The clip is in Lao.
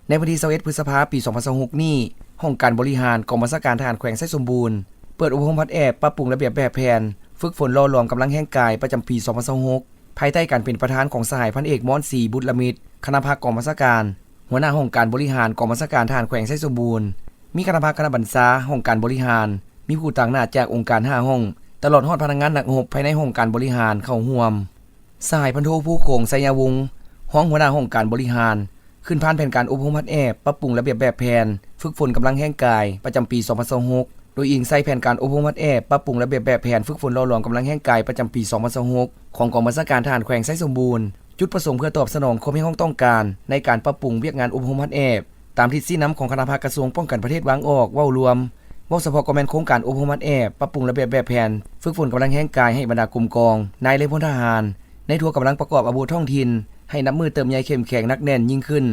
ໃນວັນທີຊາວເອັດ ພຶດສະພາ ປີສອງພັນຊາວຫົກນີ້, ຫ້ອງການບໍລິຫານກອງບັນຊາການທະຫານແຂວງໄຊສົມບູນ ເປີດອົບຮົມຮັດແອບ ປັບປຸງລະບຽບແບບແຜນ ຝຶກຝົນຫຼໍ່ຫຼອມກຳລັງແຮງກາຍ ປະຈຳປີສອງພັນຊາວຫົກ ພາຍໃຕ້ການເປັນປະທານຂອງສະຫາຍພັນເອກ ມອນ ສີບຸດລະມິດ ຄະນະພັກກອງບັນຊາການ, ຫົວໜ້າຫ້ອງການບໍລິຫານກອງບັນຊາການທະຫານແຂວງໄຊສົມບູນ, ມີຄະນະພັກຄະນະບັນຊາ, ຫ້ອງການບໍລິຫານ, ມີຜູ້ຕາງໜ້າຈາກອົງການຫ້າຫ້ອງ, ຕະຫຼອດຮອດພະນັກງານນັກຮົບພາຍໃນຫ້ອງການບໍລິຫານເຂົ້າຮ່ວມ. ສະຫາຍພັນໂທ ພູຂົງ ໄຊຍະວົງ ຮອງຫົວໜ້າຫ້ອງການບໍລິຫານ ຂຶ້ນຜ່ານແຜນການອົບຮົມຮັດແອບ ປັບປຸງລະບຽບແບບແຜນ ຝຶກຝົນກຳລັງແຮງກາຍ ປະຈຳປີສອງພັນຊາວຫົກ ໂດຍອີງໃສ່ແຜນການອົບຮົມຮັດແອບ ປັບປຸງລະບຽບແບບແຜນ ຝຶກຝົນຫຼໍ່ຫຼອມກຳລັງແຮງກາຍ ປະຈຳປີສອງພັນຊາວຫົກ ຂອງກອງບັນຊາການທະຫານແຂວງໄຊສົມບູນ, ຈຸດປະສົງເພື່ອຕອບສະໜອງຄວາມຮຽກຮ້ອງຕ້ອງການໃນການປັບປຸງວຽກງານອົບຮົມຮັດແອບ ຕາມທິດຊີ້ນຳຂອງຄະນະພັກກະຊວງປ້ອງກັນປະເທດວາງອອກ. ເວົ້າລວມ, ເວົ້າສະເພາະກໍແມ່ນໂຄງການອົບຮົມຮັດແອບ ປັບປຸງລະບຽບແບບແຜນ ຝຶກຝົນກຳລັງແຮງກາຍໃຫ້ບັນດາກົມກອງ, ນາຍ ແລະ ພົນທະຫານ ໃນທົ່ວກຳລັງປະກອບອາວຸດທ້ອງຖິ່ນ ໃຫ້ນັບມື້ເຕີບໃຫຍ່ເຂັ້ມແຂງໜັກແໜ້ນຍິ່ງຂຶ້ນ.